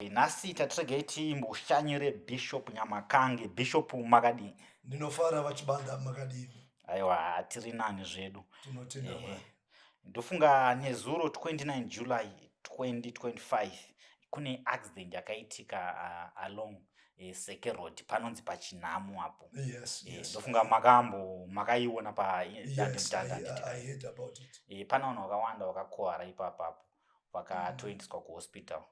Nhasi tatiregai timboshanyire Bishop Nyamakange. Bishop makadini? Ndinofara VaChibanda, makadini? Aiwa, tiri nani zvedu. Tinotenda Mwari. Ndofunga nezuro 29 July 2025 kune accident yakaitika along Seke Road panonzi paChinhamu apo. Yes. Ndofunga makambo makaiona pa Yes, I heard about it. Pane vanhu vakawanda vakakuvara ipapapo vakatoendeswa kuhospital.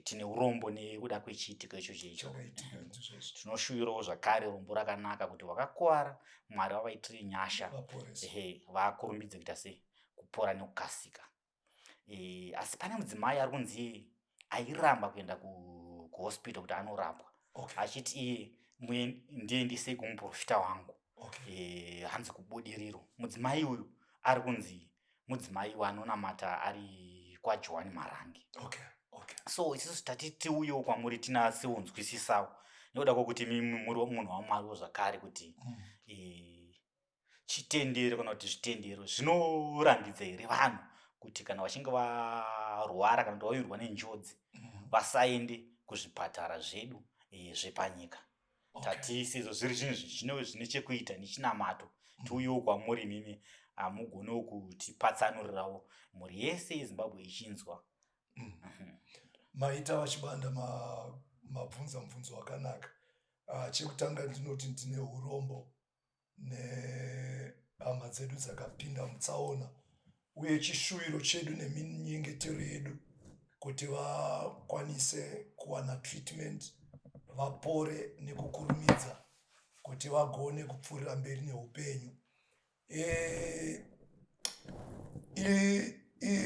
Tine urombo nekuda kwechiitiko ichocho icho. Chakaitika ndizvozvo. Tinoshuvirawo zvakare rombo rakanaka kuti vakakuvara Mwari vavaitire nyasha. Vaporese. Ehe, vakurumbidze kuita sei kupora nekukasika. Asi pane mudzimai ari kunzi airamba kuenda kuhospital kuti anorapwa. Achiti iye ndiendesei kumuprofita wangu. Hanzi kubudiriro. Mudzimai uyu ari kunzi mudzimai wanonamata ari kwaJohani Marange. So isusu tati tiuyewo kwamuri tinatseunzwisisawo nekuda kwokuti imimi muri munhu waMwariwo zvakare kuti chitendero kana kuti zvitendero zvinorambidza here vanhu kuti kana vachinge varwara kana kuti vawirwa nenjodzi vasaende kuzvipatara zvedu zvepanyika. Tati sezvo zviri zvinhu zvine chekuita nechinamato, tiuyewo kwamuri imimi hamugonewo kutipatsanurirawo mhuri yese yeZimbabwe ichinzwa. Maita VaChibanda, mabvunza mubvunzo wakanaka. Chekutanga ndinoti ndine urombo nehama dzedu dzakapinda mutsaona, uye chishuwiro chedu neminyengetero yedu kuti vakwanise kuwana treatment, vapore nekukurumidza kuti vagone kupfuurira mberi neupenyu.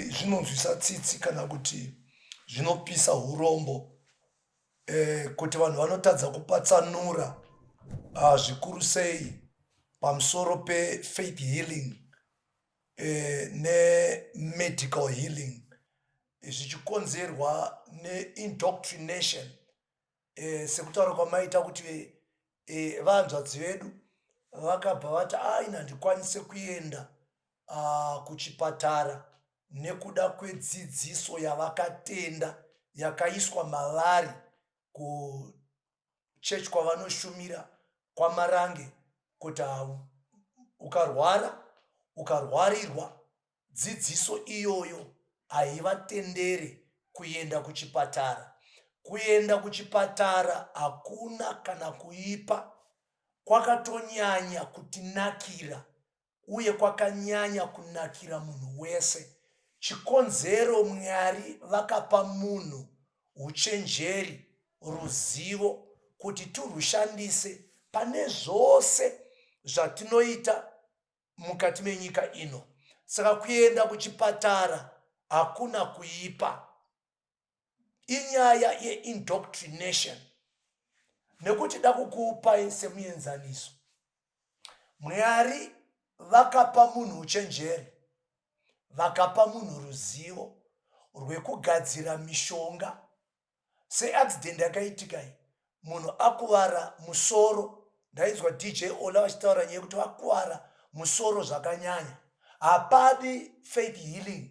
Zvinonzwisa tsitsi kana kuti zvinopisa urombo kuti vanhu vanotadza kupatsanura zvikuru sei pamusoro pefaith healing nemedical healing, zvichikonzerwa neindoctrination, sekutaura kwamaita kuti vanzvadzi vedu vakabva vati aina handikwanise kuenda kuchipatara nekuda kwedzidziso yavakatenda yakaiswa mavari kuchechi kwavanoshumira kwaMarange, kuti ukarwara ukarwarirwa dzidziso iyoyo haivatendere kuenda kuchipatara. Kuenda kuchipatara hakuna kana kuipa, kwakatonyanya kutinakira uye kwakanyanya kunakira munhu wese. Chikonzero Mwari vakapa munhu uchenjeri, ruzivo kuti turwushandise pane zvose zvatinoita mukati menyika ino. Saka kuenda kuchipatara hakuna kuipa, inyaya yeindoctrination. Nekuti da kukupai semuenzaniso, Mwari vakapa munhu uchenjeri, vakapa munhu ruzivo rwekugadzira mishonga. Seaccident yakaitika iyi, munhu akuvara musoro, ndainzwa DJ Ola vachitaura nyaya yekuti vakuvara musoro zvakanyanya, hapadi faith healing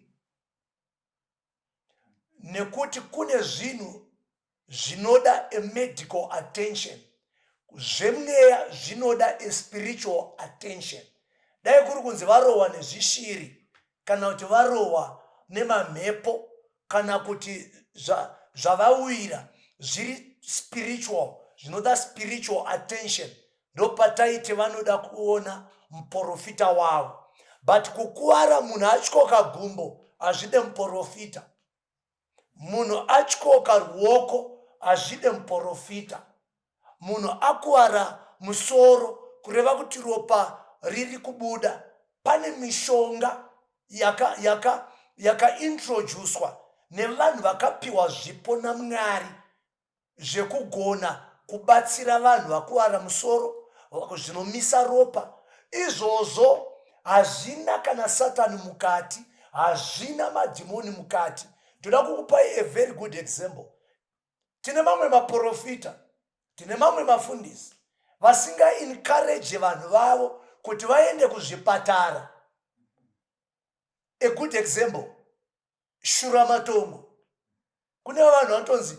nekuti kune zvinhu zvinoda a medical attention, zvemweya zvinoda a spiritual attention. Dai kuri kunzi varohwa nezvishiri kana kuti varohwa nemamhepo kana kuti zvavawira zviri spiritual, zvinoda spiritual attention, ndopataiti vanoda kuona muprofita wavo. But kukuvara munhu atyoka gumbo hazvide muprofita, munhu atyoka ruoko hazvide muprofita, munhu akuvara musoro kureva kuti ropa riri kubuda, pane mishonga yakaintroducwa nevanhu vakapiwa zvipo naMwari zvekugona kubatsira vanhu vakuvara musoro, zvinomisa ropa. Izvozvo hazvina kana Satani mukati, hazvina madhimoni mukati. Ndoda kukupai a very good example. Tine mamwe maprofita, tine mamwe mafundisi vasinga encourage vanhu vavo kuti vaende kuzvipatara. A good example, Shuramatongo. Kune vanhu vanotonzi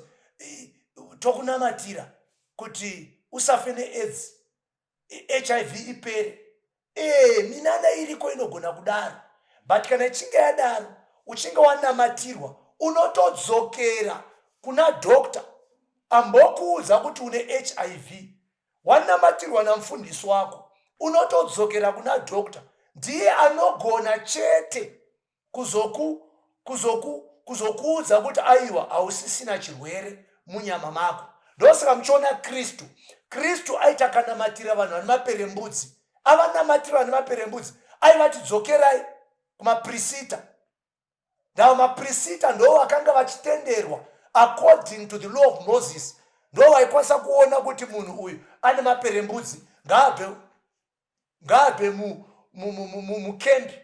Tokunamatira kuti usafe neAIDS, HIV ipere. Ee, minana iriko inogona kudaro, but kana ichinge yadaro, uchinge wanamatirwa, unotodzokera kuna doctor ambokuudza kuti une HIV. Wanamatirwa namufundisi wako, unotodzokera kuna doctor. Ndiye anogona chete kuzokuudza kuti aiwa, hausisina chirwere munyama mako. Ndosaka muchiona Kristu, Kristu aiti akanamatira vanhu vane maperembudzi, avanamatira vane maperembudzi, aivati, "Dzokerai kumaprisita." Ndava maprisita ndo vakanga vachitenderwa according to the law of Moses, ndo vaikwanisa kuona kuti munhu uyu ane maperembudzi, ngaabve mukembi,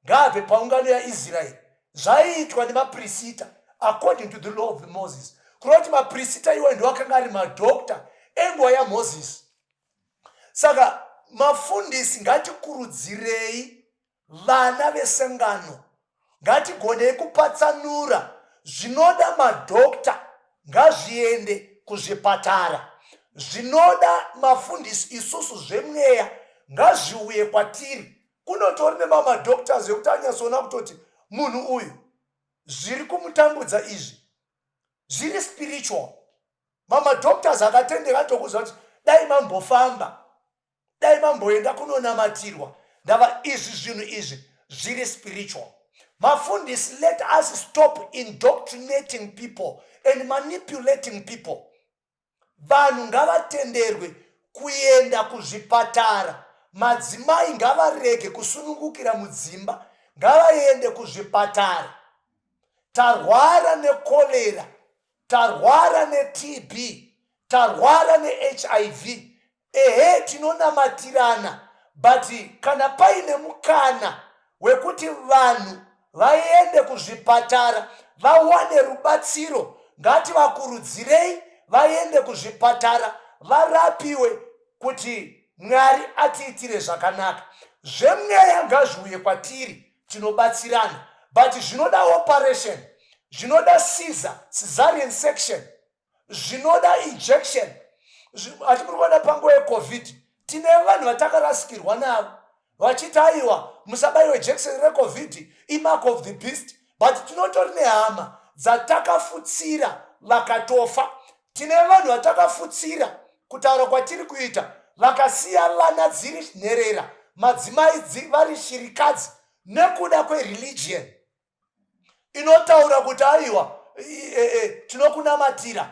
ngaabve paungano yaIsraeri. Zvaiitwa nemaprisita according to the law of the Moses. Kureva kuti maprisita iwayo ndo akanga ari madhokta enguva yaMozisi. Saka mafundisi, ngatikurudzirei vana vesangano, ngatigonei kupatsanura zvinoda madhokta, ngazviende kuzvipatara, zvinoda mafundisi isusu zvemweya ngazviuye kwatiri. Kunotori nemamadoctors ekuti anyatsoona kutoti munhu uyu zviri kumutambudza izvi zviri spiritual. Mamadoctors akatendeka anotokuudza kuti dai mambofamba, dai mamboenda kunonamatirwa, ndava izvi zvinhu izvi zviri spiritual. Mafundisi, let us stop indoctrinating people and manipulating people. Vanhu ngavatenderwe kuenda kuzvipatara. Madzimai ngavarege kusunungukira mudzimba, ngavaende kuzvipatara. Tarwara nekorera, tarwara neTB, tarwara neHIV, ehe, tinonamatirana, but kana paine mukana wekuti vanhu vaende kuzvipatara vawane rubatsiro, ngativakurudzirei vaende kuzvipatara varapiwe kuti Mwari atiitire zvakanaka. Zvemweya ngazviuye kwatiri, tinobatsirana, but zvinoda operation, zvinoda caesarean section, zvinoda injection, ati muri kuona panguva yeCovid tine vanhu vatakarasikirwa navo vachiti, "Aiwa, musabayiwe jekiseni reCovid, imark of the beast." But tinotori nehama dzatakafutsira vakatofa. Tine vanhu vatakafutsira, kutaura kwatiri kuita, vakasiya vana dziri nherera, madzimai vari shirikadzi nekuda kwereligion inotaura kuti, "Aiwa, tinokunamatira,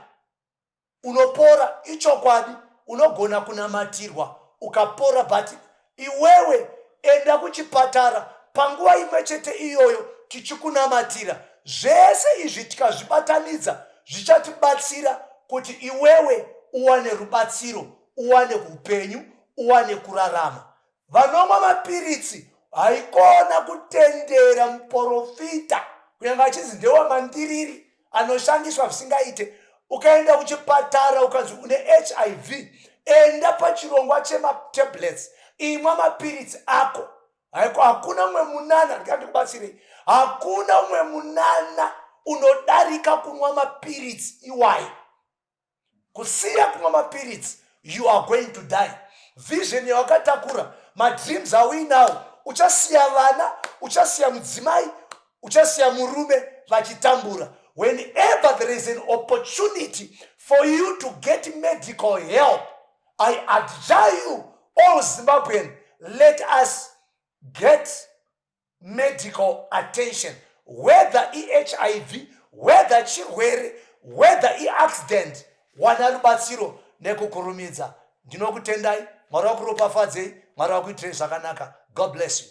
unopora." Ichokwadi, unogona kunamatirwa ukapora, but iwewe enda kuchipatara panguva imwe chete iyoyo tichikunamatira. Zvese izvi tikazvibatanidza zvichatibatsira kuti iwewe uwane rubatsiro, uwane upenyu, uwane kurarama. Vanomwa mapiritsi, haikona kutendera muprofita kunyange achinzi ndewamandiriri anoshandiswa zvisingaite. Ukaenda kuchipatara ukanzi une HIV, enda pachirongwa chematablets, imwa mapiritsi ako. Haiko, hakuna umwe munana ndikandikubatsirei, hakuna umwe munana unodarika kunwa mapiritsi iwayo. Kusiya kumwa mapiritsi, you are going to die. Vision yawakatakura, madreams auinawo, uchasiya vana, uchasiya mudzimai, uchasiya murume vachitambura. Whenever there is an opportunity for you to get medical help, I adjure you all Zimbabwean, let us get medical attention, whether iHIV, whether chirwere, whether iaccident, wana rubatsiro nekukurumidza. Ndinokutendai. Mwari wakuropafadzei, Mwari wakuitirei zvakanaka. God bless you.